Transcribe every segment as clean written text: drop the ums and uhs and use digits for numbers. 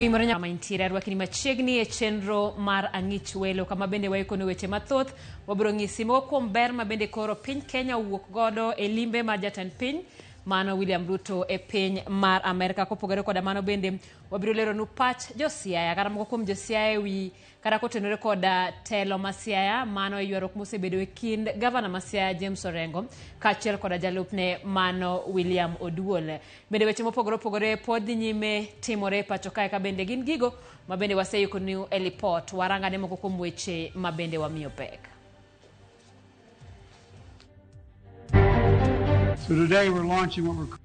Gimoro nyama intiere arwakni machiegni e chenro mar Ang'ich Welo kama bende waikone weche mathoth. Wabiro ng'isi moko kuom ber ma bende koro piny Kenya owuok godo e limbe mar jatend piny mano William Ruto e piny mar Amerka. Kopogore koda mano bende wabiro leronu pach jo Siaya kata moko kuom jo Siaya e wi kata kotenore koda telo ma Siaya mano e ywaruok mosebedo e kind gavana ma Siaya James Orengo kaachiel koda jalupne mano William Oduol. Bende weche mopogore opogore pod dhi nyime timore e pacho kae ka bende gin gigo ma bende waseikonu e lipot. Warangane moko kuom weche ma bende wamiyo pek. So today we're launching what we're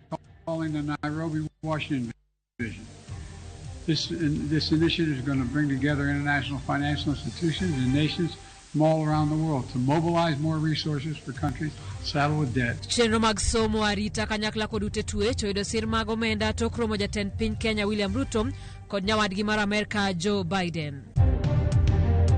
calling the Nairobi Washington Vision. This initiative is going to bring together international financial institutions and nations from all around the world to mobilize more resources for countries saddled with debt. Chenro mag somo arita kanyakla kod ute twech oyudo sir mag omenda tok romo jatend piny Kenya William Ruto kod nyawadgi mar Amerka Joe Biden.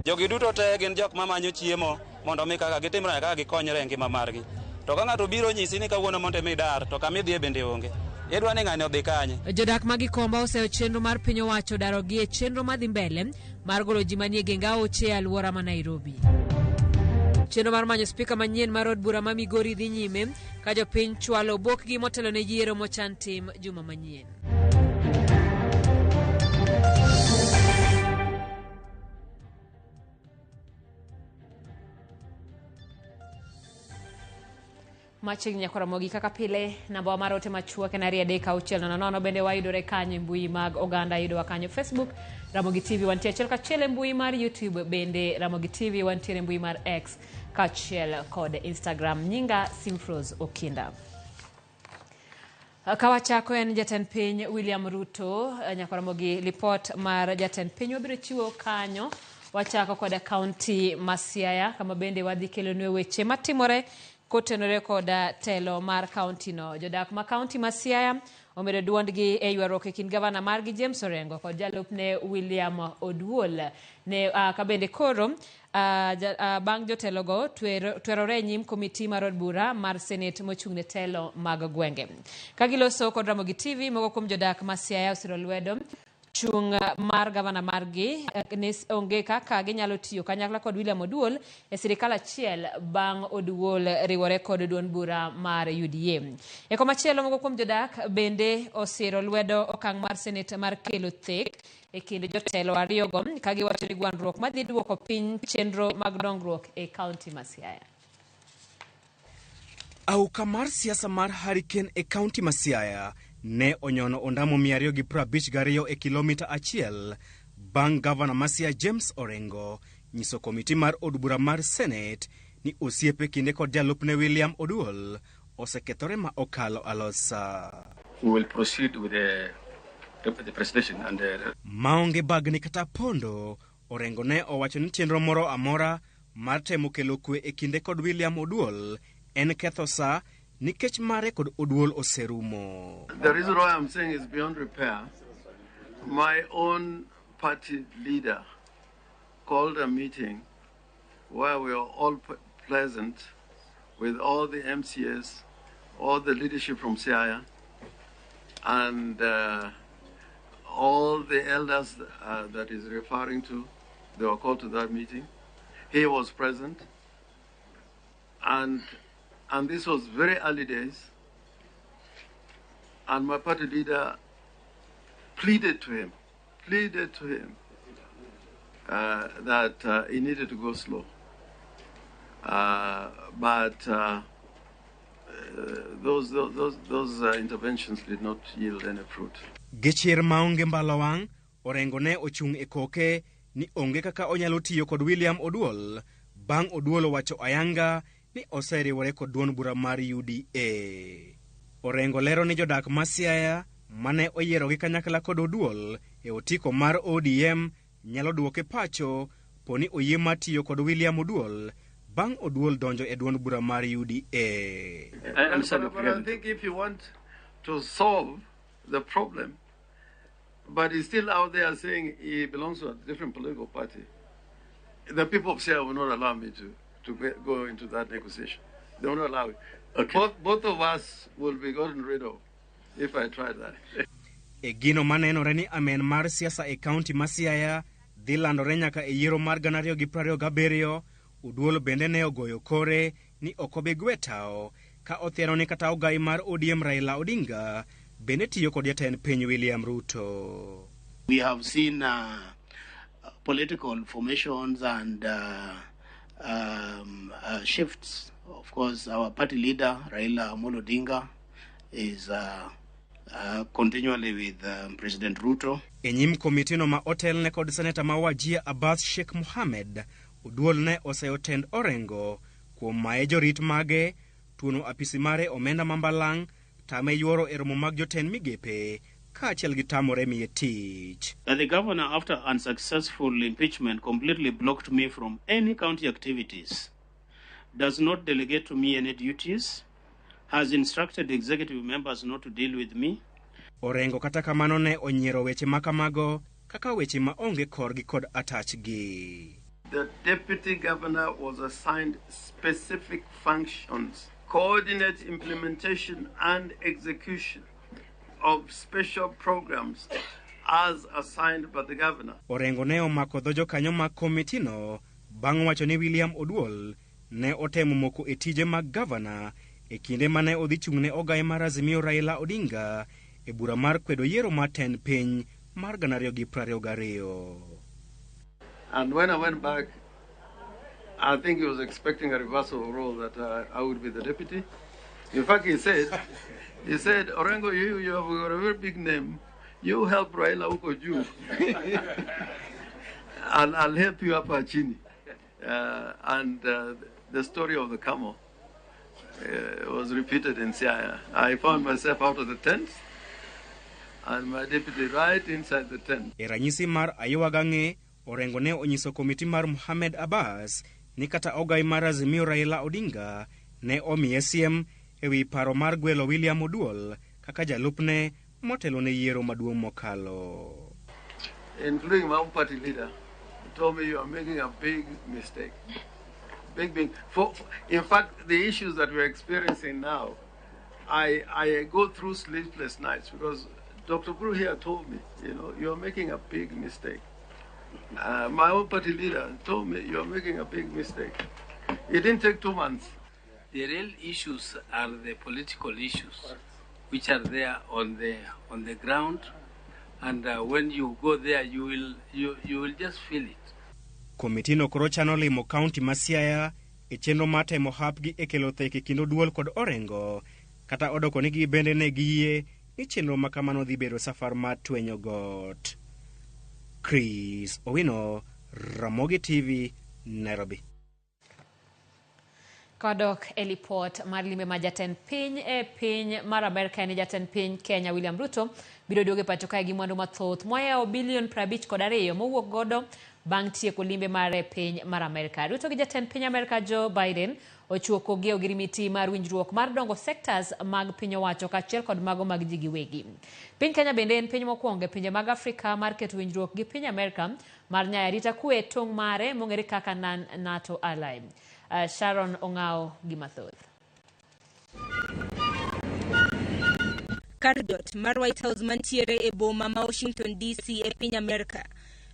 Jogi duto te gin jok mamanyo chiemo mondo mi kaka gitimre kaka gikonyre e ngima margi. To ka ng'ato biro nyisi ni kawuono mondo imi dar to kama idhiye bende onge. Idwa ni ng'ani odhi kanye? Jodak ma Gikomba oseyo chenro mar piny owacho darogi e chenro madhi mbele mar golo ji manie geng aoche e alwora ma Nairobi. Chenro mar manyo spika manyien mar od bura ma Migori dhi nyime ka jopiny chwalo obokgi motelo ne yiero mochan tim juma manyien. Machiegni nyaka Ramogi kaka pile namba wa mar ote machuok en 23600 bende wayudore kanyo e mbui mag oganda yudowa kanyo Facebook Ramogi TV wantie achiel kachiel e mbui mar YouTube bende Ramogi TV wantiere e mbui mar X kaachiel kod Instagram nyinga Simfrose Okinda. Ka wachako en jatend piny William Ruto nyaka Ramogi lipot mar jatend piny wabiro chiwo kanyo wachako kod kaunti ma Siaya kama bende wadhi kelonue weche matimore kotenore kod telo mar kaunti no. Jodak ma kaunti ma Siaya omedo duondgi e ywaruok e kind gavana margi James Orengo kod jalupne William Oduol ne ka bende koro bang' jotelogo twerore e nyim komiti mar od bura mar Senate mochung' ne telo mag gwenge. Ka giloso kod Ramogi TV, moko kuom jodak ma Siaya osiro lwedo chung' mar gavana margi ne onge kaka ginyalo tiyo kanyakla kod William Oduol e sirikal achiel bang' Oduol riwore kod duond bura mar UDA. E komachielo moko kuom jodak bende osiro lwedo okang' mar Senate mar kelo thek e kind jotelo ariyogo ka giwacho ni gwandruok madhi duoko piny chenro mag dongruok e kaunti ma Siaya. Auka mar siasa mar Hurricane e kaunti ma Siaya ne onyono ondamo 252 e kilomita achiel bang' gavana ma Siaya James Orengo nyiso komiti mar od bura mar Senate ni osiepe kinde kod jalupne William Oduol osekethore ma okalo alosa. We will proceed with the presentation and the... Maonge bagni kata pondo, Orengo ne owacho ni chenro moro amora mar temo kelo kwe e kinde kod William Oduol en ketho sa nikech mare kod Oduol oserumo. The reason why I'm saying is beyond repair, my own party leader called a meeting where we are all pleasant with all the MCAs, all the leadership from Siaya, and all the elders that he's referring to. They were called to that meeting. He was present, and this was very early days, and my party leader pleaded to him that he needed to go slow. But those interventions did not yield any fruit. Gichir maonge mbala wang', Orengo ne ochung' e koke ni onge kaka onyalo tiyo kod William Oduol bang' Oduol owacho ayanga ni oseriwore kod duond bura mar UDA. Orengo lero ni jodak ma Siaya mane oyierogi kanyakla kod Oduol e otiko mar ODM nyalo duoke pacho poni oyie mar tiyo kod William Oduol bang' Oduol donjo e duond bura mar UDA. But I think if you want to solve the problem, but he's still out there saying he belongs to a different political party, the people of Siaya will not allow me to go into that negotiation. They will not allow it. Okay. Both of us will be gotten rid of if I try that. E gino manenore ni amen mar siasa e kaunti ma Siaya dhi landore nyaka e yiero mar 2027, Oduol bende ne ogoyo kore ni ok obi gwe tawo ka othiano ni kata ogai mar ODM Raila Odinga bende tiyo kod jatend piny William Ruto. We have seen political formations and shifts. Of course, our party leader, Raila Amolo Odinga, is continually with President Ruto. E nyim komitino ma otelne kod seneta ma Wajir Abbas Sheikh Mohammed, Oduol ne oseyo tend Orengo kuom maye jorit mage, tuono apisi mare omenda ma mbalang', tame yuoro e romo mag jotend migepe kaachiel gi tamore miye tich. That the governor, after unsuccessful impeachment, completely blocked me from any county activities, does not delegate to me any duties, has instructed executive members not to deal with me. Orengo kata kamano ne onyiero weche ma kamago kaka weche ma onge korgi kod atachgi. The deputy governor was assigned specific functions, coordinate implementation and execution of special programs as assigned by the governor. Orengo ne omako dho jokanyo mag komitino bang' wacho ni William Oduol ne otemo moko e tije mag gavana e kinde mane odhi chung' ne ogai mar Azimio Raila Odinga e bura mar kwedo yiero mar tend piny mar 2022. And when I went back, I think he was expecting a reversal of role, that I would be the deputy. In fact, he said, Orengo, you have got a very big name. You help Raila huko juu. And I'll help you up chini. And the story of the camel was repeated in Siaya. I found myself out of the tent and my deputy right inside the tent. E ranyisi mar aywaga ng'e, Orengo ne onyiso komiti mar Mohamed Abbas ni kata ogai mar Azimio Raila Odinga ne omiye siem ewi paro mar gwelo William Oduol kaka jalupne motelo ne yiero maduong' mokalo. Including my own party leader, told me you are making a big mistake. Big, big. In fact, the issues that we're experiencing now, I go through sleepless nights because Dr. Buru here told me, you know, you're making a big mistake. My own party leader told me, you're making a big mistake. It didn't take 2 months. The real issues are the political issues, which are there on the ground, and when you go there, you will just feel it. Komitino koro chano limo kaunti ma Siaya e chenro mar temo hapgi e kelo thek e kind Oduol kod Orengo, kata odoko ni gibende ne giyie ni chenro ma kamano dhi bedo safar mar twenyo got. Chris Owino, Ramogi TV, Nairobi. Kodok e lipot mar limbe ma jatend piny e piny mar Amerka ni jatend piny Kenya William Ruto biro duogo e pacho kae gi mwandu mathoth moyawo bilion 52 mowuok godo bang' tieko limbe mare piny mar Amerka. Ruto gi jatend piny Amerka Joe Biden ochiwo kogi ogirimiti mar winjruok mar dongo sectors mag piny owacho kaachiel kod mago mag ji giwegi. Piny Kenya bende en piny mokwongo e pinje mag Afrika mar keto winjruok gi piny Amerka mar nyayo arita kwe e tong' mare mong'ere kaka non-NATO ally. Sharon Ong'ao gi mathoth. Kar jot mar White House mantiere e boma ma Washington DC e piny Amerka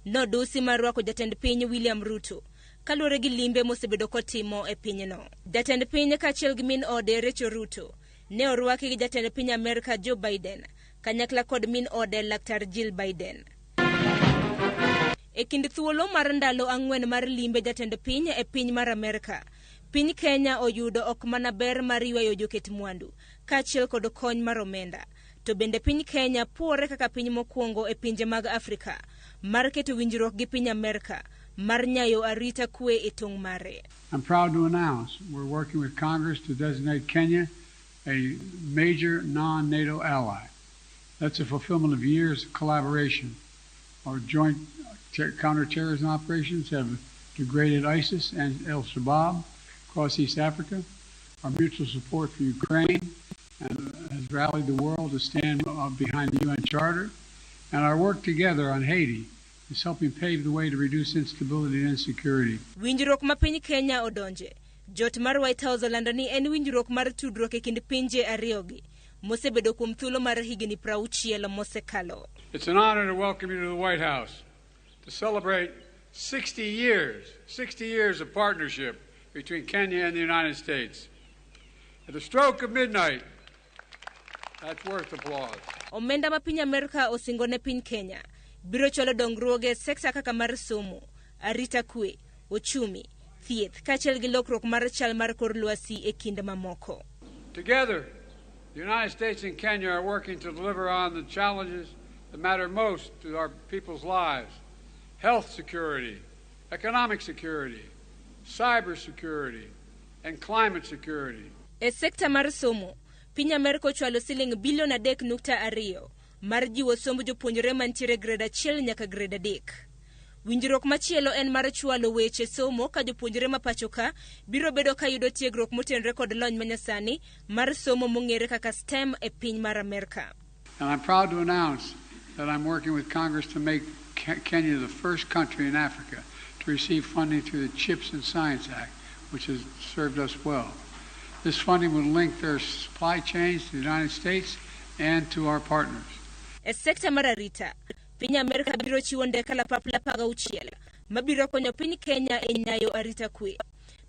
nodusi mar rwako jatend piny William Ruto kaluwore gi limbe mosebedo kotimo e pinyno. Jatend piny kaachiel gi min ode Rachel Ruto ne orwaki gi jatend piny Amerka Joe Biden kanyakla kod min ode Laktar Jill Biden. E kind thuolo mar ndalo 4 mar limbe jatend piny e piny mar Amerka, piny Kenya oyudo ok mana ber mar ywayo joket mwandu kaachiel kod kony mar omenda, to bende piny Kenya puore kaka piny mokwongo e pinje mag Afrika mar keto winjruok gi piny Amerka mar nyayo arita kwe e tong' mare. I'm proud to announce we're working with Congress to designate Kenya a major non-NATO ally. That's a fulfillment of years of collaboration. Our joint counterterrorism operations have degraded ISIS and El-Shabaab across East Africa. Our mutual support for Ukraine has rallied the world to stand behind the UN Charter. And our work together on Haiti is helping pave the way to reduce instability and insecurity. Winjruok ma piny Kenya odonje. Jot mar White House olando ni en winjruok mar tudruok e kind pinje ariyogi, mosebedo kuom thuolo mar higni 60 mosekalo. It's an honor to welcome you to the White House to celebrate 60 years, 60 years of partnership between Kenya and the United States. At the stroke of midnight, that's worth applause. Omenda ma piny Amerka osingo ne piny Kenya biro chwalo dongruoge e sekta kaka mar somo, arita kwe, ochumi, thieth kaachiel gi lokruok mar chal mar kor lwasi e kind mamoko. Together, the United States and Kenya are working to deliver on the challenges that matter most to our people's lives: health security, economic security, cyber security, and climate security. E sekta mar somo, piny Amerka ochwalo siling bilion 3.2 mar jiwo somb jopuonjre mantiere grade 1 nyaka grade 3. Winjruok machielo en mar chwalo weche somo ka jopuonjre ma pacho ka biro bedo ka yudo tiegruok motenore kod lony manyasani mar somo mong'ere kaka STEM e piny mar Amerka. And I'm proud to announce that I'm working with Congress to make Kenya the first country in Africa to receive funding through the CHIPS and Science Act, which has served us well. This funding will link their supply chains to the United States and to our partners. E sekta mar arita, piny Amerka biro chiwo ndeke kalapapla 16 mabiro konyo piny Kenya e nyayo arita kwe.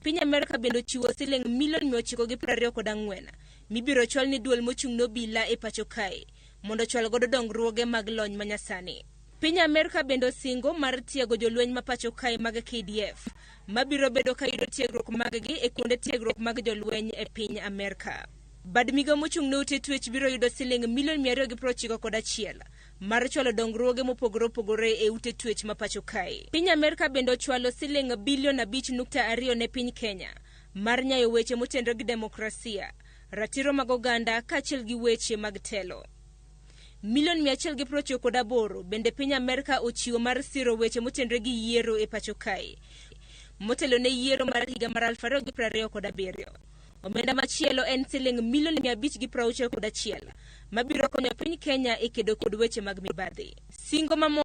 Piny Amerka bende ochiwo siling milion 924 mibiro chwal ni duol mochung' ne obila e pacho kae mondo ochwal godo dongruoge mag lony manyasani. Piny Amerka bende osingo mar tiego jolweny ma pacho kae mag KDF mabiro bedo ka yudo tiegruok mag-gi e kuonde tiegruok mag jolweny e piny Amerka. Bad migawo mochung' ne ute twech biro yudo siling milion 291 mar chwalo dongruoge mopogore opogore e ute twech ma pacho kae. Piny Amerka bende ochwalo siling bilion 5.2 ne piny Kenya mar nyayo weche motenore gi demokrasia, ratiro mag oganda kaachiel gi weche mag telo. Milion 198 bende piny Amerka ochiwo mar siro weche motenore gi yiero e pacho kae, motelo ne yiero mar higa mar 2027. Omenda machielo en siling milion 561 mabiro konyo piny Kenya e kedo kod weche mag mibadhi. Singo mamoko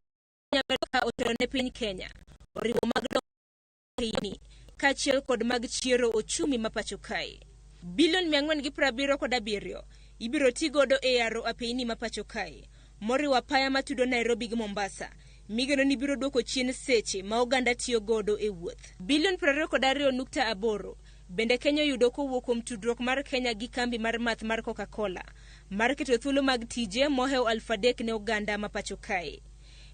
Amerka otelo ne piny Kenya oriwo mag dongruok kaachiel kod mag chiero ochumi ma pacho kae. Bilion 477 ibiro ti godo e yaro apeyni ma pacho kae, moriwo apaya matudo Nairobi gi Mombasa, migeno ni biro duoko chien seche ma oganda tiyo godo e wuoth. Bilion 22.8 bende Kenya oyudo kowuok kuom tudruok mar Kenya gi kambi mar math mar Coca-Cola mar keto thuolo mag tije mohewo 3,000 ne oganda ma pacho kae.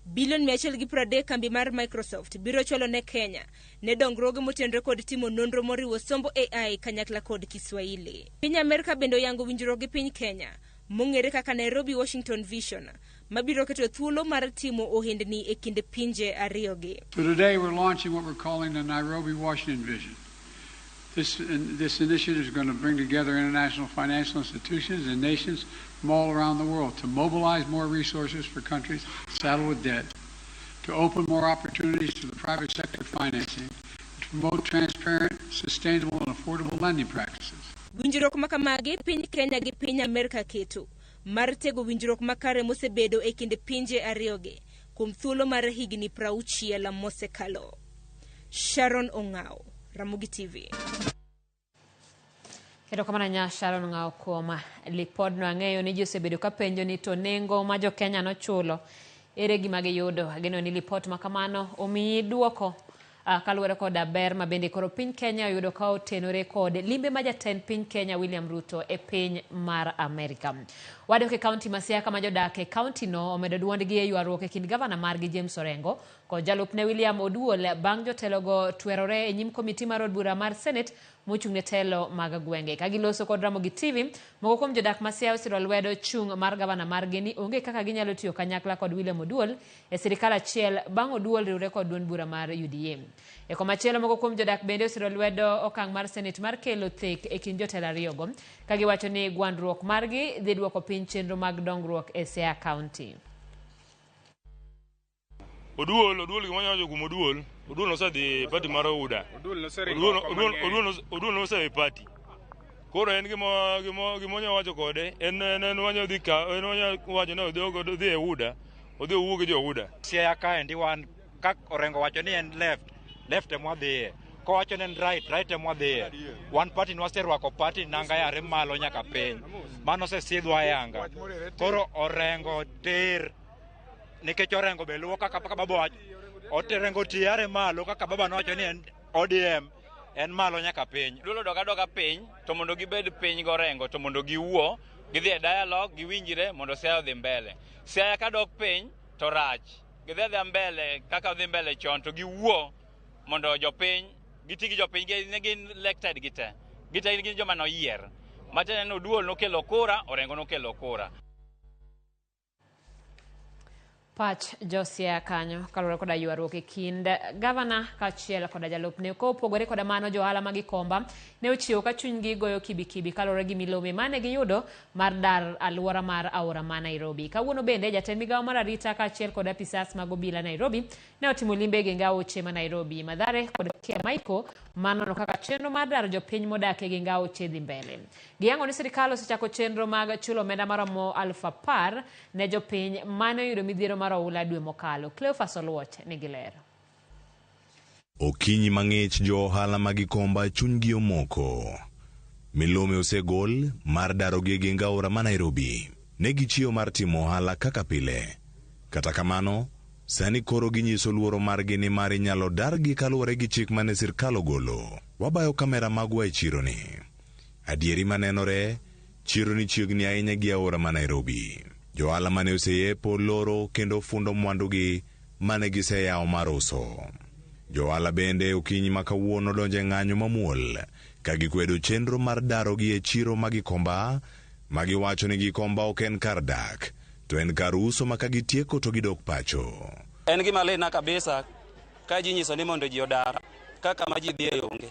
Bilion 130 kambi mar Microsoft biro chwalo ne Kenya ne dongruoge motenore kod timo nonro moriwo sombo AI kanyakla kod Kiswahili. Piny Amerka bende oyango winjruok gi piny Kenya mong'ere kaka Nairobi Washington Vision mabiro keto thuolo mar timo ohendni e kind pinje ariyogi. So today we're launching what we're calling the Nairobi Washington Vision. This initiative is going to bring together international financial institutions and nations from all around the world to mobilize more resources for countries saddled with debt, to open more opportunities to the private sector financing, to promote transparent, sustainable, and affordable lending practices. Winjruok ma kamagi piny Kenya gi piny Amerka keto mar tego winjruok makare mosebedo e kind pinje ariyogi kuom thuolo mar higni 60 mosekalo. Sharon Ong'ao, Ramogi TV. Erokamano ahinya Sharon Ong'ao kuom lipodno. Ang'eyo ni ji osebedo ka penjo ni to nengo ma jo Kenya nochulo ere gima giyudo. Ageno ni lipot ma kamano omiyi duoko kaluwore koda ber ma bende koro piny Kenya oyudo ka otenore kod limbe ma jatend piny Kenya William Ruto e piny mar Amerika. Wadok e kaunti ma Siaya kama jodak e kaunti no omedo duondgi e ywaruok e kind gavana margi James Orengo kod jalupne William Oduol bang' jotelogo twerore e nyim komiti mar od bura mar Senate mochung' ne telo mag gwenge. Ka giloso kod Ramogi TV, moko kuom jodak ma Siaya osiro lwedo chung' mar gavana margi ni onge kaka ginyalo tiyo kanyakla kod William Oduol e sirikal achiel bang' Oduol riwre kod duond bura mar UDA. E komachielo moko kuom jodak bende osiro lwedo okang' mar Senate mar kelo thek e kind jotelo ariyogo ka giwacho ni gwandruok margi dhi duoko piny chenro mag dongruok e Siaya County. Oduol, Oduol gima wacho kuom Oduol, Oduol nosedhi e party mar UDA. Oduol nosedhi e party. Koro en gima gima gima wanyalo wacho kode en en wanyalo dhi ka en wanyalo wacho ni odhi odhi e UDA, odhi owuo gi jo UDA. Siaya kaendi wan ka Orengo wacho ni en left, left ema wadhiye. Kowacho ni en right, right ema wadhiye. Wan party nwaserwako party nanga yare malo nyaka piny. Mano osesidhwa ayanga. Koro Orengo tir. Nikech Orengo be luwo kaka kaka baba wacho. Orengo ti yare malo kaka baba nowacho ni en ODM en malo nyaka piny. Duol odok adoka piny to mondo gibed piny gorengo to mondo giwuo gidhi e dialogue giwinjre mondo Siaya odhi mbele. Siaya kadok piny to rach. Gidhi adhiya mbele kaka odhi mbele chon to giwuo mondo jopiny giti gi jopiny ne gin elected gite. Gite gin joma noyier. Matiende ni Oduol nokelo kura, Orengo nokelo kura. Pach Josiaya kanyo kaluwore koda ywaruok e kind gavana kaachiel koda jalupne. Kopogore koda mano, johala ma Gikomba ne ochiwo ka chunygi goyo kibikibi kaluwore gi milome mane giyudo mar dar alwora mar aora ma Nairobi. Kawuono bende jatend migawo mar arita kaachiel kod apisas mag obila Nairobi ne otimo limbe e genge aoche ma Nairobi, Mathare kod Kiamaiko mar nono kaka chenro mar daro jopiny modak e genge aoche dhi mbele. Giyango ni sirikal osechako chenro mag chulo omenda maromo 10,000 ne jopiny mane oyudo midhiero mar oula dwe mokalo. Cleophas Oluoch nigi ler. Okinyi mang'ich jo ohala ma Gikomba chunygi omoko. Milome osegol mar darogi e geng aora ma Nairobi. Ne gichiewo mar timo ohala kaka pile. Kata kamano, sani koro ginyiso luoro margi ni mar inyalo dargi kaluwore gi chik mane sirkal ogolo. Wabayo kamera magwa e chironi. Adieri manenore, chironi chiegni ahinya gi aora ma Nairobi. Johala mane oseyepo loro kendo fundo mwandugi mane giseyawo mar uso. Johala bende okinyi ma kawuono donjo e ng'anyo mamuol ka gikwedo chenro mar darogi e chiro ma Gikomba ma giwacho ni Gikomba ok en kar dak to en kar uso ma ka gitieko to gidok pacho. En gima litna kabisa ka ji nyiso ni mondo ji odar ka kama ji dhiye onge.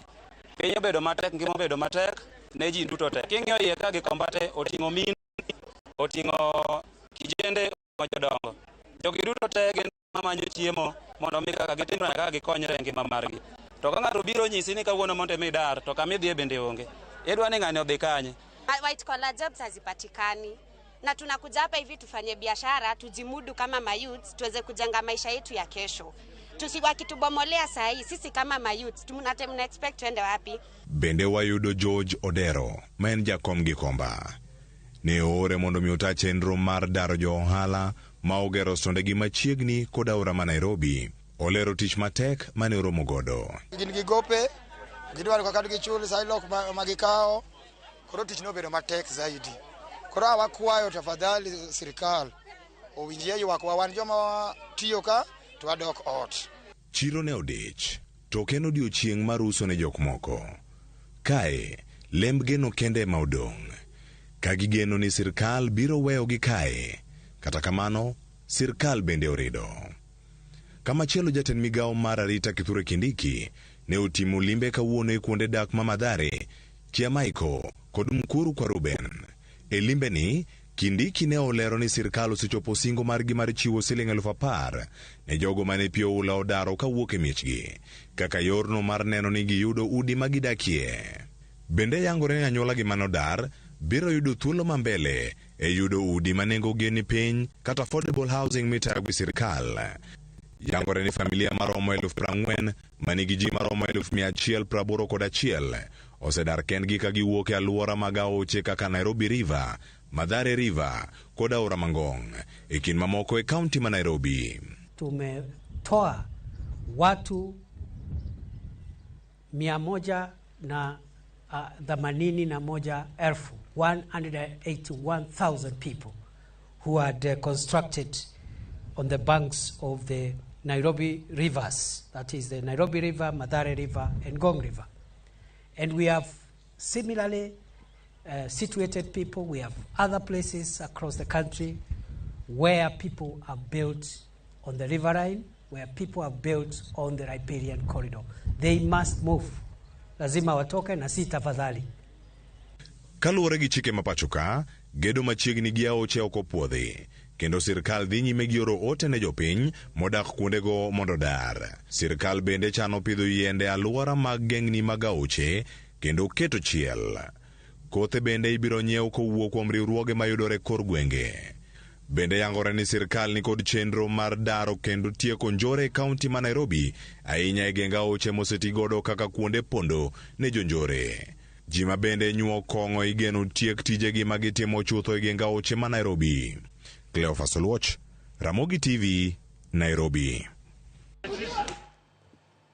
Piny obedo matek, ngima obedo matek ne ji duto te. King'iyo iye ka Gikomba te oting'o mine, oting'o kijende, oting'o jodongo. Jogi duto te gin mamanyo chiemo mondo mi kaka gitimre kaka gikonyre e ngima margi. To ka ng'ato biro nyisi ni kawuono mondo imi dar to kama idhiye bende onge. Idwa ni ng'ani odhi kanye? White collar jobs hazipatikani na tunakuja hapa hivi tufanye biashara tujimudu kama mayouth tuweze kujenga maisha yetu ya kesho. Wakitubomolea saa hii sisi kama mayouth tuna expect tuende wapi? Bende wayudo George Odero ma en jakom Gikomba. Ne oore mondo mi ota chenro mar daro jo ohala ma ogero sondegi machiegni kod aora ma Nairobi. Olero tich matek mane oromo godo. Gin gi gope, gidwaro kaka gichul sidewalk ma gikawo, koro tich nobedo matek zaidi. Koro awakwayo tafadhali sirikal owinjie ywakwa wan joma tiyo ka to wadok ot. Chiro ne odich, to ok en odiochieng' mar uso ne jok moko. Kae, lemb geno kende ema odong'. Ka gigeno ni sirkal biro weyogi kae. Kata kamano, sirkal bende orido. Kamachielo jatend migawo mar arita Kithure Kindiki ne otimo limbe kawuono e kuonde dak ma Mathare, Kiamaiko kod Mukuru kwa Ruben. E limbe ni, Kindiki ne olero ni sirkal osechopo singo margi mar chiwo siling 10,000 ne jogo mane pi oula odaro kawuok e miechgi, kaka yorno mar neno ni giyudo udi ma gidakie. Bende yangore ni anyuolagi manodar biro yudo thuolo ma mbele e yudo udi ma nengogi ni piny kata affordable housing mitayo gi sirkal. Yangore ni familia maromo 40,000 manigi ji maromo 181,000 osedar kendgi ka giwuok e alwora mag aoche kaka Nairobi River, Mathare River kod aora Mangong e kind mamoko e kaunti ma Nairobi. Tumetoa watu 181,000, 181,000 people who had constructed on the banks of the Nairobi rivers, that is the Nairobi River, Mathare River, and Ngong River. And we have similarly situated people. We have other places across the country where people have built on the riverine, where people have built on the riparian corridor. They must move. Lazima watoke na si tafadhali. Kaluwore gi chike ma pacho ka, gedo machiegni gi aoche ok opuodhi, kendo sirkal dhi nyime gi oro ote ne jopiny modak kuondego mondo odar. Sirkal bende chano pidho yiende alwora mag gengni mag aoche kendo keto chiel. Kothe bende ibiro nyiew kowuok kuom riwruoge mayudore kor gwenge. Bende yangore ni sirkal nikod chenro mar daro kendo tieko njore e kaunti ma Nairobi, ahinya e geng aoche mosetigodo kaka kuonde pondo ne jonjore. Ji ma bende nyuo kong'o igeno tiek tijegi ma gitimo chutho e geng aoche ma Nairobi. Cleophas Oluoch, Ramogi TV, Nairobi.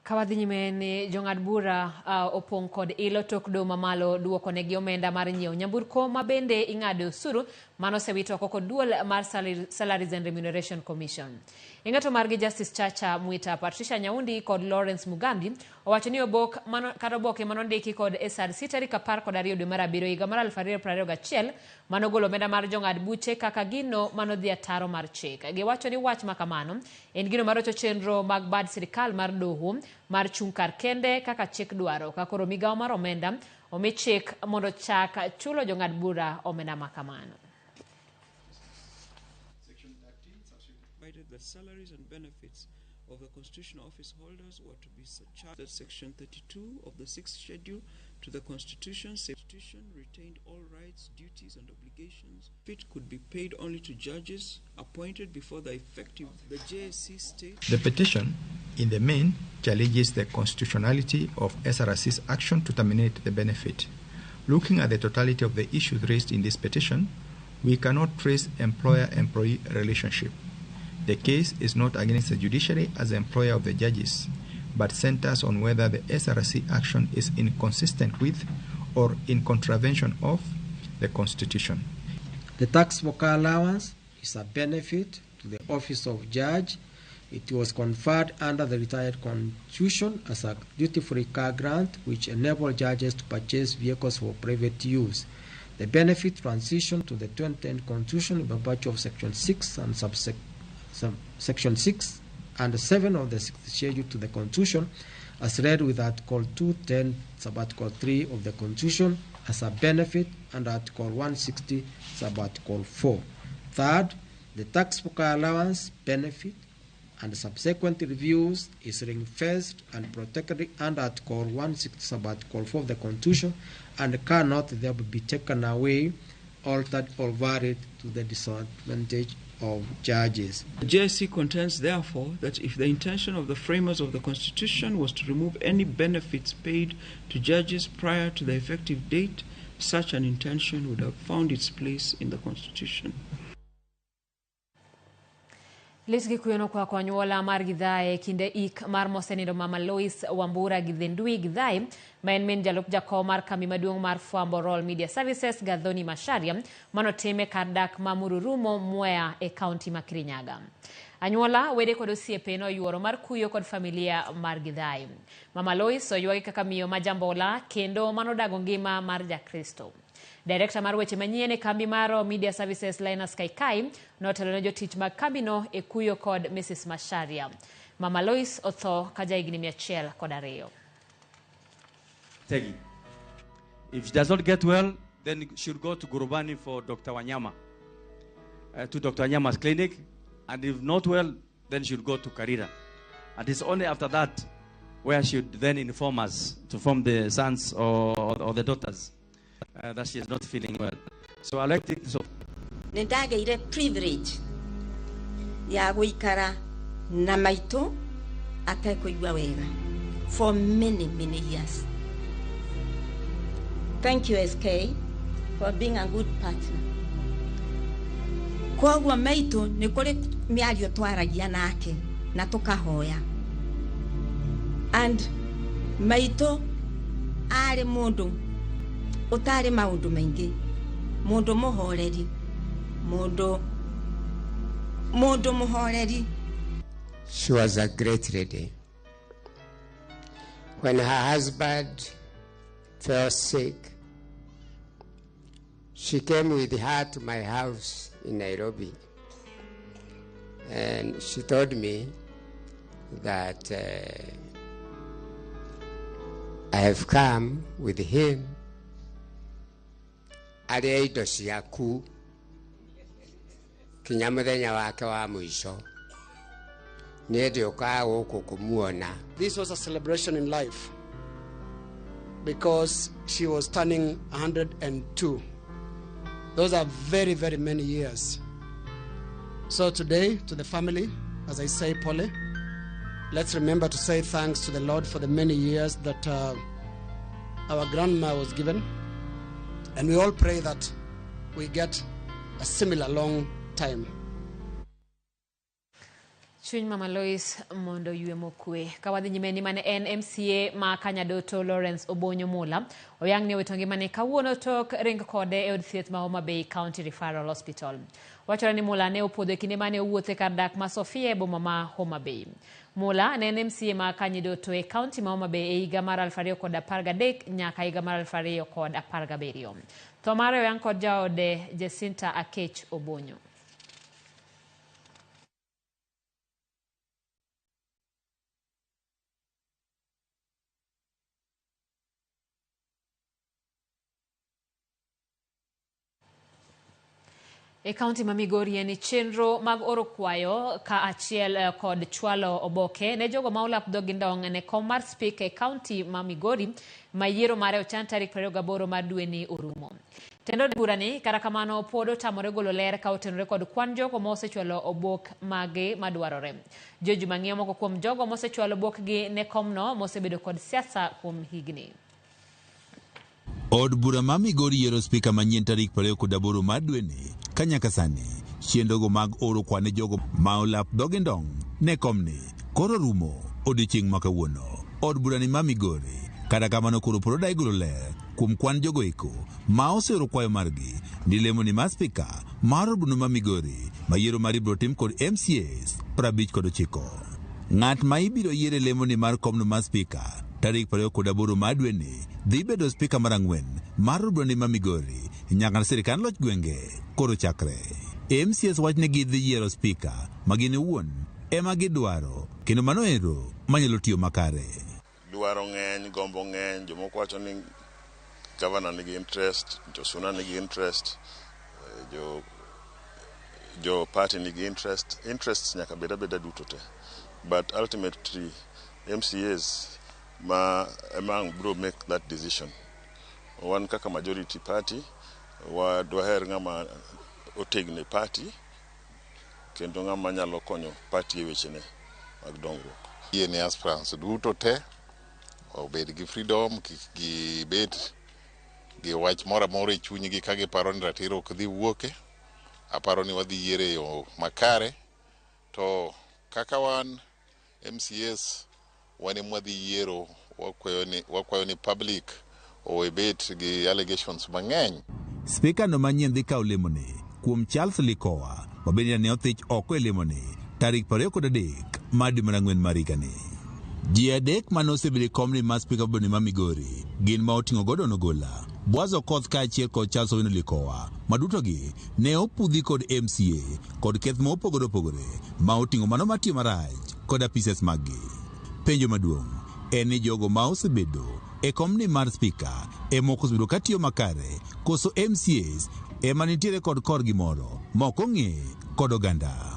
Ka wadhi nyime ni jong'ad bura opong' kod ilo tok doho mamalo duoko negi omenda mar nyiewo nyamburko ma bende ing'ado osuru mano osewito oko kod duol mar Salaries and Remuneration Commission. E ng'ato margi Justice Chacha Mwita, Patricia Nyaundi kod Lawrence Mugambi owacho ni obok mano, kata oboke manondiki kod SRC tarik 12 dwe mar 7 higa mar 2021 manogolo omenda mar jong'ad buche kaka gino manodhi ataro mar chik. Giwacho ni wach makamano en gino marocho chenro mag bad sirikal mar doho mar chung' kar kende kaka chik dwaro ka koro migawo mar omenda omi chik mondo chak chulo jong'ad bura omenda makamano. That salaries and benefits of the constitutional office holders were to be surcharged. That Section 32 of the 6th Schedule to the Constitution retained all rights, duties, and obligations. It could be paid only to judges appointed before the effective the JSC state. The petition, in the main, challenges the constitutionality of SRC's action to terminate the benefit. Looking at the totality of the issues raised in this petition, we cannot trace employer-employee relationship. The case is not against the judiciary as the employer of the judges, but centers on whether the SRC action is inconsistent with or in contravention of the Constitution. The tax for car allowance is a benefit to the office of judge. It was conferred under the retired Constitution as a duty-free car grant, which enabled judges to purchase vehicles for private use. The benefit transitioned to the 2010 Constitution by virtue of Section 6 and Section 6 and 7 of the 6th Schedule to the Constitution, as read with Article 210, Sub-Article 3 of the Constitution as a benefit, and Article 160, Sub-Article 4. Third, the tax for car allowance benefit and subsequent reviews is ring-fenced and protected under Article 160, Sub-Article 4 of the Constitution, and cannot thereby be taken away, altered, or varied to the disadvantage of judges. The JSC contends, therefore, that if the intention of the framers of the Constitution was to remove any benefits paid to judges prior to the effective date, such an intention would have found its place in the Constitution. Lit gi kuyo nokwako anyuola mar Githae kinde ik mar mosenindo Mama Lois Wambura Githendui Githae, ma en min jalup jakom mar kambi maduong' mar Fwambo Royal Media Services Gathoni Macharia, manotime kar dak ma Mururumo, Mwea e kaunti ma Kirinyaga. Anyuola, wede kod osiepe noyuoro mar kuyo kod familia mar Githae. Mama Lois oywagi kaka miyo ma jambola kendo manodago ngima mar Jakristo. Director mar weche manyien e kambi mar Media Services Linus Kaikai notelo ne jotich mag kambino e kuyo kod Mrs. Macharia. Mama Lois otho ka jahigni 102. Tegi. If she does not get well, then she should go to Gurubani for Dr. Wanyama, to Dr. Wanyama's clinic. And if not well, then she should go to Karira. And it's only after that where she would then inform us, to form the sons or the daughters, that she is not feeling well. So I like to take this off. Nĩndagĩire privilege ya gũikara na maitũ atekũigua wega for many, many years. Thank you, SK, for being a good partner. Koguo maitũ nĩ kũrĩ mĩario twaragia nake na tũkahoya. And maitũ arĩ mũndũ ũtarĩ maũndũ maingĩ, mũndũ mũhoreri, mũndũ mũhoreri. She was a great lady. When her husband fell sick, she came with her to my house in Nairobi. And she told me that I have come with him arĩa indo ciaku kinya mũthenya wake wa mũico niĩ ndĩũkaga gũkũ kũmuona. This was a celebration in life because she was turning 102. Those are very, very many years. So today, to the family, as I say, Polly, let's remember to say thanks to the Lord for the many years that our grandma was given. And we all pray that we get a similar long time. Chuny Mama Lois mondo ywe mokwe. Ka wadhi nyime ni mane en MCA ma Kanyadoto Lawrence Obonyo Mula oyang ni owito ngimane kawuono tok ring kode e od thieth ma Homa Bay County Referral Hospital. Wachore ni Mula ne opodho e kinde mane owuotho e kar dak ma Sofia e boma ma Homa Bay. Mula ne en MCA ma Kanyadoto e kaunti ma Homa Bay e higa mar 2013 nyaka higa mar 2017. Tho mare oyang kod jaode Jacinta Akech Obonyo. E kaunti ma Migori en chenro mag oro kwayo ka achiel kod chwalo oboke ne jogo ma olap dhogi ndong' ne kom mar spika e kaunti ma Migori ma yiero mare ochan tarik 28 mar dweni orumo. Tend od burani kata kamano pod otamore golo ler ka otenore kod kwan jogo ma osechwalo obok mage madwarore. George Mang'iewo moko kuom jogo mosechwalo obokgi ne komno mosebedo kod siasa kuom higni. Od bura ma Migori yiero spika manyien tarik 28 mar dweni ka nyaka sani chenrogo mag oro kwa ne jogo ma olap dhogi ndong' ne komni koro rumo odiochieng' ma kawuono. Od burani ma Migori kata kamano koro pod odagi golo ler kuom kwan jogo eko ma oseoro kwayo margi ni lemo ni mar spika mar od burano ma Migori ma yiero mar ibiro tim kod MCAs 59. Ng'at ma ibiro yier e lemo ni mar komno mar spika tarik 28 mar dweni dhi bedo spika mar ang'wen mar od burani ma Migori nyaka sirikand loch gwenge koro chakre. MCAs wach ni gidhi yiero spika ma gin owuon ema gidwaro kendo mano ero manyalo tiyo makare. Dwaro ng'eny, gombo ng'eny, jomoko wacho ni governor nigi interest, jo Suna nigi interest, jo party nigi interest. Interests nyaka bed abeda duto te. But ultimately MCAs ma ema ang' biro make that decision. Wan kaka majority party, dwaher ng'ama otegno e party kendo ng'ama nyalo konyo party e wechene mag dongruok. Yie ne aspirants duto te obed gi freedom, kik gibed gi wach moro amora e chunygi ka giparo ni ratiro ok dhi wuoke. Aparo ni wadhi yiero e yo makare, to kaka wan MCAs wan ema wadhi yiero, wakwayo ni public owe bet gi allegations mang'eny. Spika no manyien dhi kawo lemone kuom Charles Likowa ma bende ne othich oko e lemone tarik 23 mar dwe mar ang'wen mar higani. Ji adek mane osebedo e komni mar spika bende ma Migori gin ma oting'o Gordon Ogola, Boaz Okoth kaachiel kod Charles Owino Likowa ma dutogi ne opudhi kod MCA kod keth ma opogore opogore ma oting'o mano matiyo marach kod apises maggi. Penjo maduong' en ni jogo ma osebedo e komni mar spika ema ok osebedo katiyo makare koso MCAs ema nitiere kod korgi moro ma ok ong'e kod oganda.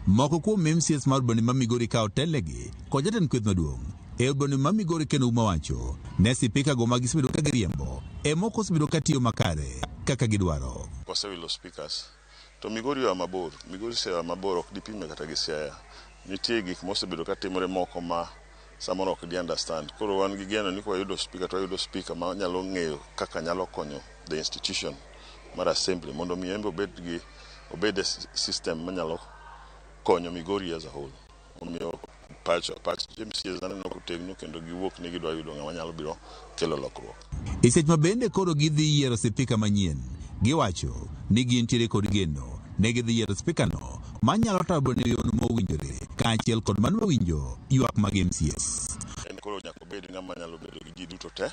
Moko kuom MCAs mar od ma Migori ka otelnegi kod jatend kweth maduong' e od ma Migori Ken Ouma wacho ne sipika go ma gisebedo ka giriembo ema ok osebedo katiyo makare kaka gidwaro. Wasewilo speakers to Migori oa mabor, Migori osea mabor ok dipime kata gi Siaya. Nitie gik mosebedo katimore moko ma samoro ok di understand. Koro wan gi geno ni kwayudo speaker to wayudo speaker ma nyalo ng'eyo kaka nyalo konyo the institution mar assembly mondo mi en be obed e system manyalo konyo Migori as a whole. Omiyo pach MCAs aneno kotegno kendo giwuok ni gidwa yudo ng'ama nyalo biro kelo lokruok. E seche ma bende koro gidhi yiero sipika manyien, giwacho ni gintiere kod geno ne gidhi yiero spikano manyalo tayo e yo mowinjore kaachiel kod mano mawinjo ywak mag MCAs. En koro nyaka obed ng'ama nyalo bedo gi ji duto te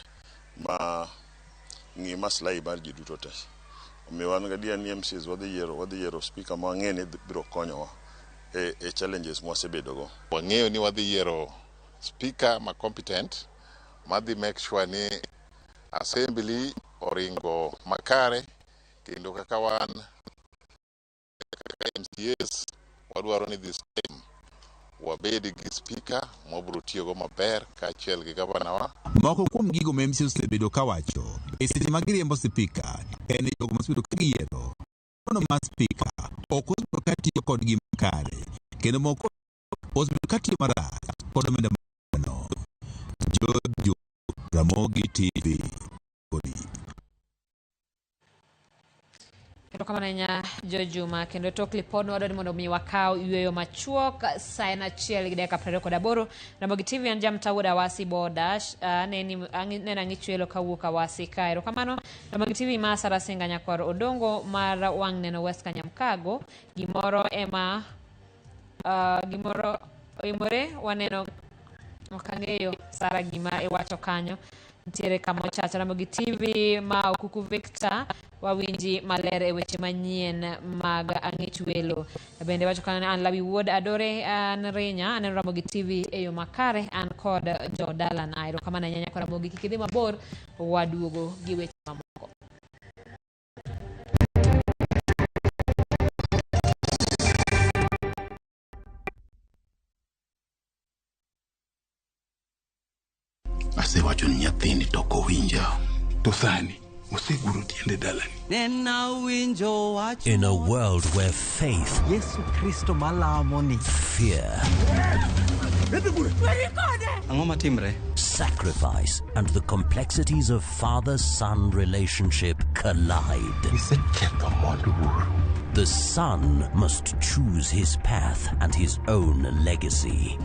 ma ng'i maslahi mar ji duto te. Omiyo wan gadier ni MCAs wadhi yiero speaker ma wang'e ni biro konyowa e challenges mwasebedogo. Wang'eyo ni wadhi yiero speaker ma competent madhi make sure ni assembly oringo makare kendo kaka wan kaka MCAs wadwaro ni this time wabed gi speaker mwabiro tiyogo maber kaachiel gi gavana wa. Moko kuom gigo ma MCAs osebedo kawacho e seche ma giriembo sipika en ni jogo mosebedo ka giyiero no mar spika ok osebedo ka tiyo kodgi makare kendo moko osebedo ka tiyo marach kod omenda no. George Ramogi TV. Kodi. Erokamano ahinya Jojuma, kendo tok lipodno wadwaro ni mondo mi wakaw yueyo machuok sa en 1:28. Ramogi TV an Jamta wuod Awasi Boda, aneni neno ang'ichwelo kawuok Awasi ka. Erokamano Ramogi TV ma Sara Singa Nyakwar Odongo mar wang' neno West Kanyamkago, gimoro ema gimoro oimore waneno ok ang'eyo Sara gima iwacho kanyo. Nitiere kama ochacha Ramogi TV ma Okuku Victor wawinji maler e weche manyien mag ang'ich welo. Bende wacho kanyo ni an Lawi Wuod Adore an Rinya aneno Ramogi TV e yo makare an kod jodalana. Erokamano ahinya nyako Ramogi, kik idhi mabor waduogo gi weche mamoko. Asewacho ni nyathini to ok owinja. To sani oseguro tiende dalani. In a world where faith, Yesu Kristo malamo ni fear, Ang'o matimre? sacrifice, and the complexities of father-son relationship collide. The son must choose his path and his own legacy.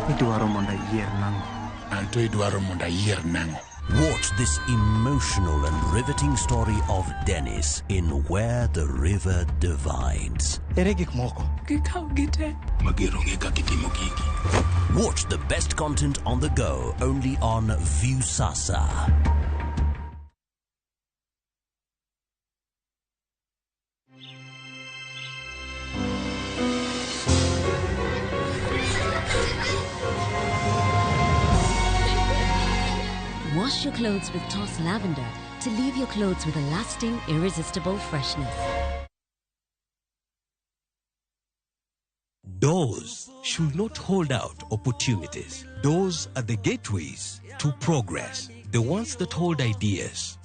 Idwaro mondo ayier nang'o? Anto idwaro mondo ayier nang'o? Watch this emotional and riveting story of Dennis in Where the River Divides. Ere gik moko? Gikaw gite. Mager onge kaka itimo gigi. Watch the best content on the go only on Viusasa. Wash your clothes with Toss Lavender to leave your clothes with a lasting, irresistible freshness. Doors should not hold out opportunities. Doors are the gateways to progress, the ones that hold ideas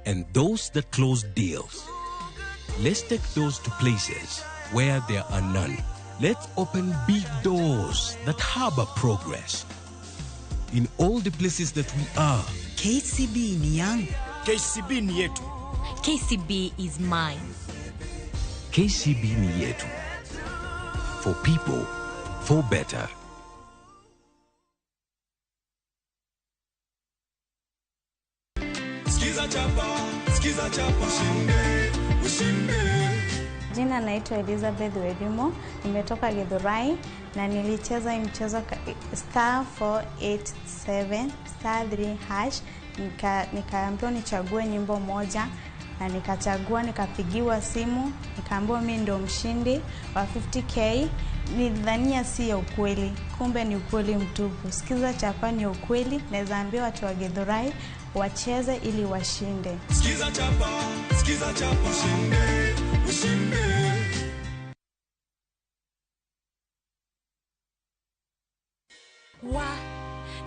and those that close deals. Let's take those to places where there are none. Let's open big doors that harbor progress. In all the places that we are, KCB ni yangu. KCB ni yetu. KCB is mine. KCB ni yetu. For people, for better. Skiza chapa, skiza chapa, ushinde, ushinde. Jina naitwa Elizabeth Wedimo, nimetoka Githurai na nilicheza hii mchezo star 487 star 3 hash, nikaambiwa nichague nyimbo moja na nikachagua, nikapigiwa simu, nikaambiwa mimi ndo mshindi wa 50k. Nilidhania si ya ukweli, kumbe ni ukweli mtupu. Sikiza chapa ni ukweli, naweza ambia watu wa Githurai wacheze ili washinde. Skiza chapa, skiza chapa, ushinde, ushinde. Wa,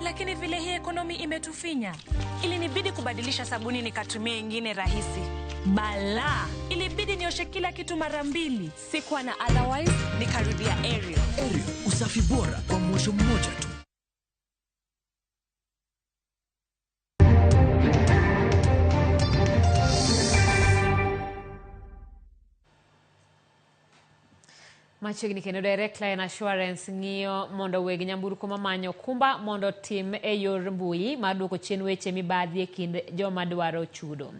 lakini vile hii ekonomi imetufinya, ilinibidi kubadilisha sabuni nikatumia ingine rahisi. Bala, ilibidi nioshe kila kitu mara mbili. Sikuwa na otherwise, nikarudia Ariel. Ariel, usafi bora kwa mwosho mmoja tu. Machiegni kendo Direct Line Assurance ng'iyo mondo weg nyamburko mamanyo okumba mondo tim e yor mbui mar duoko chien weche mibadhi e kind joma dwaro chudo.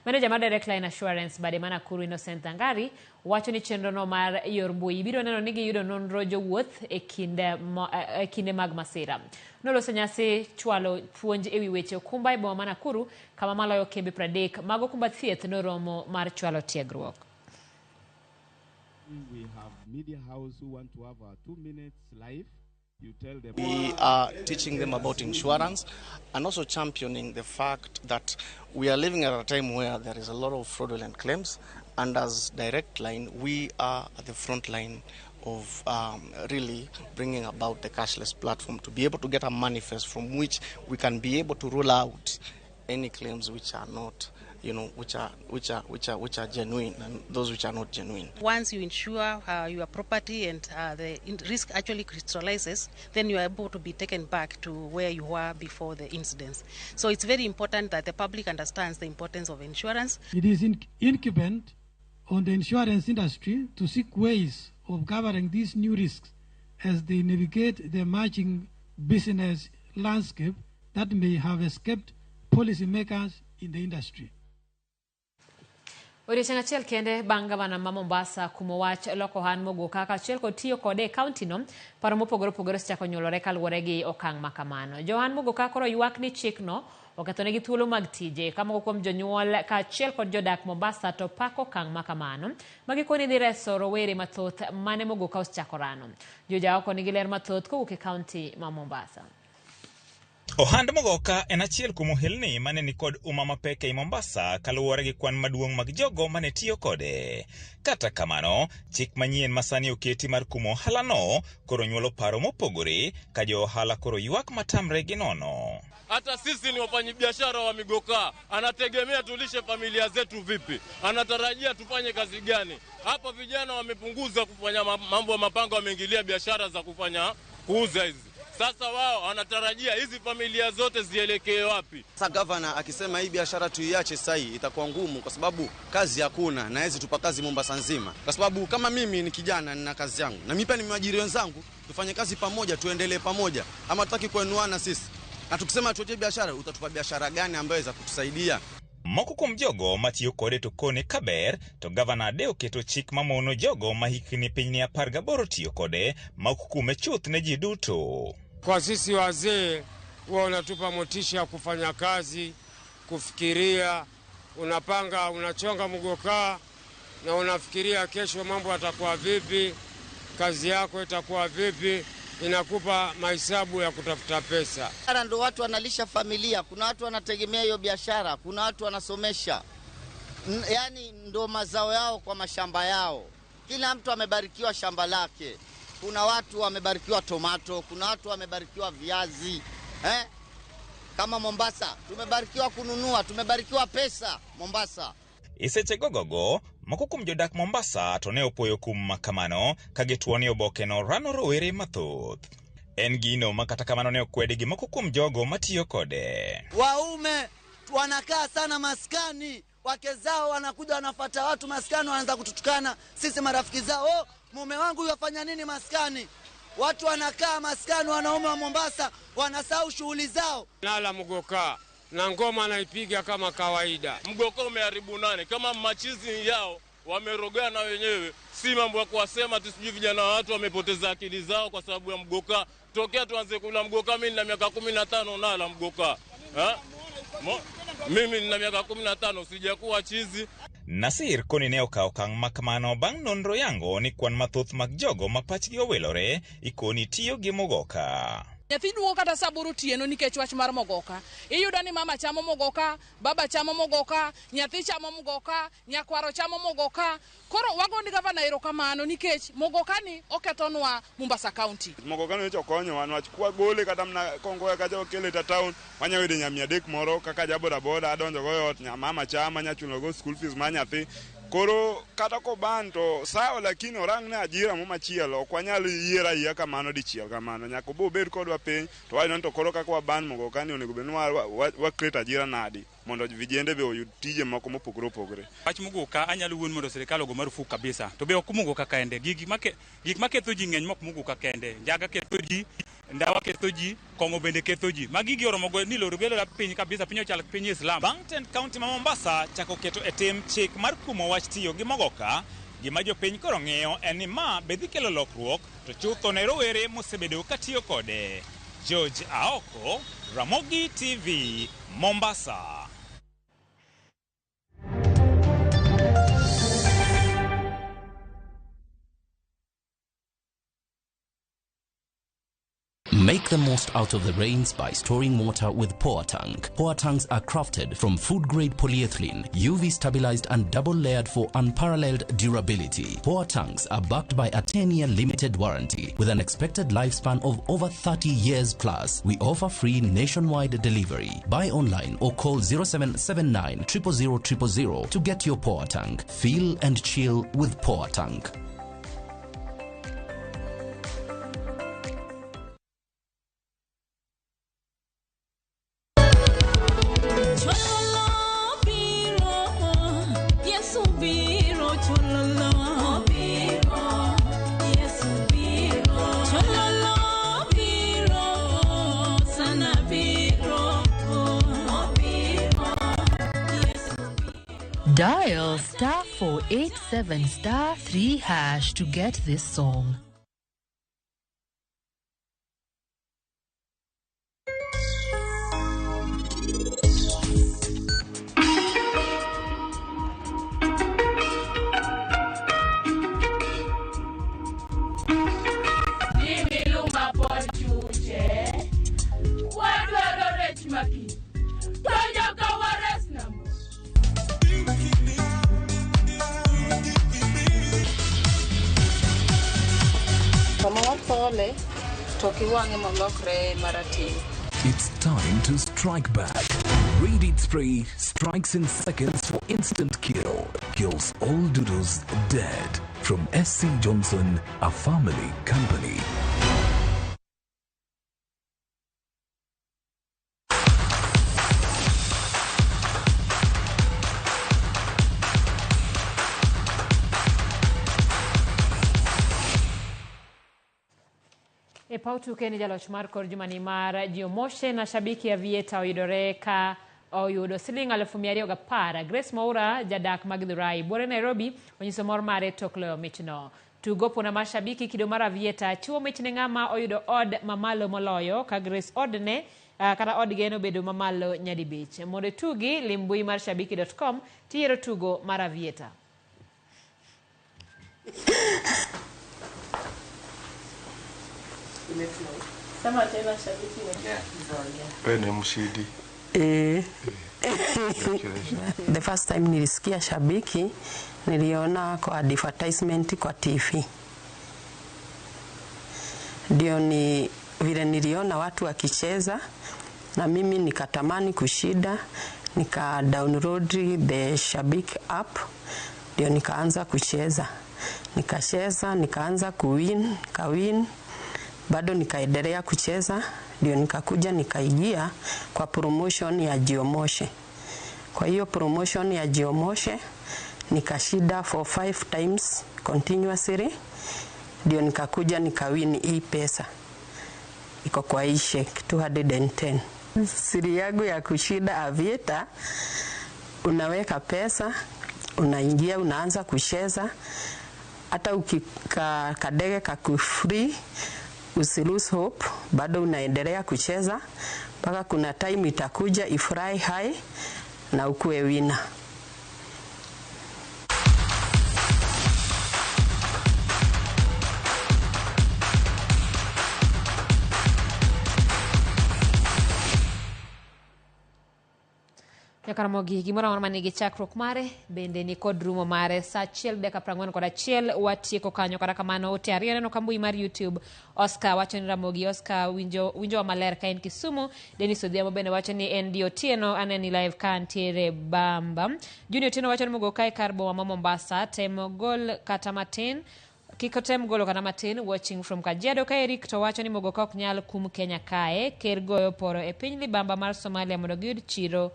Maneja mar Direct Line Assurance bade ma Nakuru Innocent Angari wacho ni chenrono mar yor mbui biro neno ni giyudo nonro jowuoth e kinde mag masira. Noloso nyasi chwalo puonj ewi weche okumba e boma ma Nakuru kama maloyo kembe 30 mag okumba thieth noromo mar chwalo tiegruok. We have media house who want to have a 2 minutes live. You tell them. We are teaching them about insurance and also championing the fact that we are living at a time where there is a lot of fraudulent claims, and as Direct Line, we are at the front line of really bringing about the cashless platform to be able to get a manifest from which we can be able to rule out any claims which are not which are genuine and those which are not genuine. Once you insure your property and the risk actually crystallizes, then you are able to be taken back to where you were before the incidents. So it's very important that the public understands the importance of insurance. It is incumbent on the insurance industry to seek ways of covering these new risks as they navigate the emerging business landscape that may have escaped policymakers in the industry. Odiechieng' achiel kende bang' gavana ma Mombasa kumo wach loko ohan mogoka kaachiel kod tiyo kode e kaunti no, paro mopogore opogore osechako nyuolore kaluwore gi okang' ma kamano. Johan mogoka koro ywak ni chikno okethonegi thuolo mag tije, ka moko kuom jonyuol kaachiel kod jodak Mombasa to pako okang' ma kamano ma gikone dhi reso rowere mathoth mane mogoka osechako rano. Jojaoko nigi ler mathoth kowuok e kaunti ma Mombasa. Ohand mogoka en achiel kuom ohelni mane nikod uma mapek ei Mombasa kaluwore gi kwan maduong' mag jogo mane tiyo kode. Kata kamano, chik manyien masani oketi mar kumo ohalano koro nyuolo paro mopogore ka jo ohala koro ywak matamre gi nono. Hata sisi ni wafanyabiashara wa migoka, anategemea tulishe familia zetu vipi? Anatarajia tufanye kazi gani? Hapa vijana wamepunguza kufanya mambo ya mapango, wameingilia biashara za kufanya kuuza hizi. Sasa wao wanatarajia hizi familia zote zielekee wapi? Sasa governor akisema hii biashara tuiache sasa hii itakuwa ngumu kwa sababu kazi hakuna na hizi tupa kazi Mombasa nzima. Kwa sababu kama mimi ni kijana nina kazi yangu na mimi pia nimeajiri wenzangu, tufanye kazi pamoja, tuendelee pamoja. Ama tutaki kuenuana sisi. Na tukisema tuache biashara, utatupa biashara gani ambayo inaweza kutusaidia? Moko kuom jogo matiyo kode to kone kaber, to gavana de oketo chik mamono jogo ma hikni piny ni 18 tiyo kode ma ok kume chuth ne ji duto. Kwa sisi wazee huwa unatupa motisha ya kufanya kazi, kufikiria, unapanga, unachonga mgokaa na unafikiria kesho mambo yatakuwa vipi, kazi yako itakuwa vipi, inakupa mahesabu ya kutafuta pesa. Ndio watu wanalisha familia, kuna watu wanategemea hiyo biashara, kuna watu wanasomesha. Yaani ndio mazao yao kwa mashamba yao. Kila mtu amebarikiwa shamba lake. Kuna watu wamebarikiwa tomato, kuna watu wamebarikiwa viazi. Kama Mombasa, tumebarikiwa kununua, tumebarikiwa pesa Mombasa. Iseche gogogo, moko kuom jodak Mombasa to ne opoyo kum makamano ka gituo ni oboke no rano rowere mathoth. En gino ma kata kamano ne okwedi gi moko kuom jogo matiyo kode. Waume wanakaa sana maskani, wake zao wanakuja wanafuata watu maskani, wanaanza kututukana sisi marafiki zao. Oh, mume wangu yafanya nini maskani? Watu wanakaa maskani, wanaume wa Mombasa wanasahau shughuli zao. Nala mgoka na ngoma naipiga kama kawaida. Mgoka umeharibu nane kama machizi yao wamerogana wenyewe, si mambo ya kuwasema tu sijui vijana watu wamepoteza akili zao kwa sababu ya mgoka. Tokea tuanze kula mgoka, mimi nina miaka 15 nala mgoka. Mimi nina miaka 15 sijakuwa chizi. Nasir koni ne okawo okang' makamano bang' nonro yango ni kwan mathoth mag jogo ma pachgi owilore ikoni tiyo gi mogoka. Nyathi duogo kata saa 8 otieno nikech wach mar mogoka. Iyudo ni mama chamo mogoka, baba chamo mogoka, nyathi chamo mogoka, nyakwaro chamo mogoka. Koro wago ni gavana erokamano nikech mogoka ni okethonwa Mombasa County. Mogoka ni okonyowa niwach kwagole kata mana Kongoya kacha wakele ta town, wanyalo yudo nya 300 moro kaka ja boda boda adonjo go e ot, mama chama anya chulo go school fees mar nyathi. Koro kata koban to sawa, lakini orang ne ajira mo machielo, ok wanyal yiero ayia kamano dichiel kamano. Nyaka obo obed kodwa piny to wayudo ni to koro kaka waban mogoka ni onego bed ni wa create ajira nadi mondo vijende be oyud tije moko mopogore opogore. Wach mogoka anyalo wuon mondo sirikal ogo marufuk kabisa. To be ok mogoka kende, gik maketho ji ng'eny mok mogoka kende. Njaga ketho ji, ndawa ketho ji, kong'o bende ketho ji. Magi gi oromo go ni loro belo la piny kabisa, piny ochal piny Islam. Bang' tend kaunti ma Mombasa chako keto e tim chik mar kumo wach tiyo gi mogoka, gima jopiny koro ng'eyo en ni ma be dhi kelo lokruok to chutho ne rowere mosebedo ka tiyo kode. George Aoko, Ramogi TV, Mombasa. Make the most out of the rains by storing water with Poa Tank. Poa tanks are crafted from food-grade polyethylene, UV stabilized and double-layered for unparalleled durability. Poa tanks are backed by a 10-year limited warranty with an expected lifespan of over 30 years plus. We offer free nationwide delivery. Buy online or call 0779 000 000 to get your Poa Tank. Feel and chill with Poa Tank. Dial star 487 star 3 hash to get this song. It's time to strike back. Raid Spray strikes in seconds for instant kill. Kills all doodles dead. From SC Johnson, a family company. E paw tuke ni jaloch mar kor jumani mar Jiomoshe na shabiki ya Vieta oyudore ka oyudo siling 210. Grace Moura jadak mag Githurai buore Nairobi onyiso mor mare tok loyo michno. Tugo pona mar shabiki kido mar Avieta chiwo mich ne ng'ama oyudo od mamalo moloyo ka Grace odne kata odgi en obedo mamalo nyadibich. Mondo itugi lim mbui mar shabiki.com tiyiero tugo mar Avieta. Sema tena shabiki Wewe ni mshindi. The first time nilisikia shabiki niliona kwa advertisement kwa TV. Ndio ni vile niliona watu wakicheza na mimi nikatamani kushinda, nika download the Shabiki app ndio nikaanza kucheza. Nikacheza, nikaanza kuwin, kawin. Bado nikaendelea kucheza, ndio nikakuja nikaingia kwa promotion ya Jiomoshe. Kwa hiyo promotion ya Jiomoshe nikashinda for 5 times continuously, ndio nikakuja nikawin hii pesa. Iko kwa hii check 210. Siri yangu ya kushinda Avieta, unaweka pesa, unaingia unaanza kucheza, hata ukika kadege kakufree usi lose hope, bado unaendelea kucheza mpaka kuna time itakuja ifurahi high na ukuwe winner. Nyakaramogi gimoro amora manigi chakruok mare bende ni kod rumo mare saa 1:41 watieko kanyo. Kata kamano ote ariyo neno ka mbui mar YouTube. Oscar wacho ni Ramogi Oscar winjo wa maler ka en Kisumu. Dennis Odhiambo bende wacho ni en di Otieno aneni live ka ntiere Bamba. Junior Otieno wacho ni Mugoka e kar boma ma Mombasa temo gol kata matin kik otem golo kata matin watching from Kajiado. Ka Eric to wacho ni Mugoka ok nyal kum Kenya kae ker goyo poro e piny libamba mar Somalia mondo giyud chiro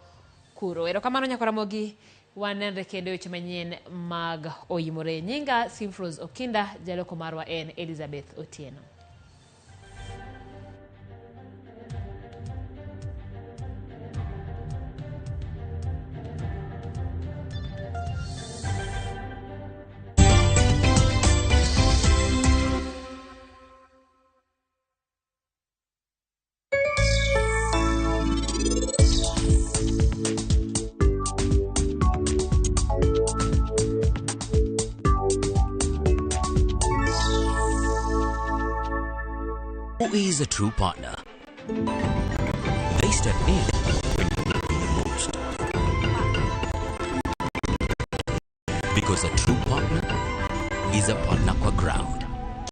kuro. Erokamano Nyakaramogi, wanenre kendo weche manyien mag Oyimore. Nyinga Simfrose Okinda, jaloko marwa en Elizabeth Otieno. Who is a true partner? They step in when you need them the most. Because a true partner is a partner kwa ground.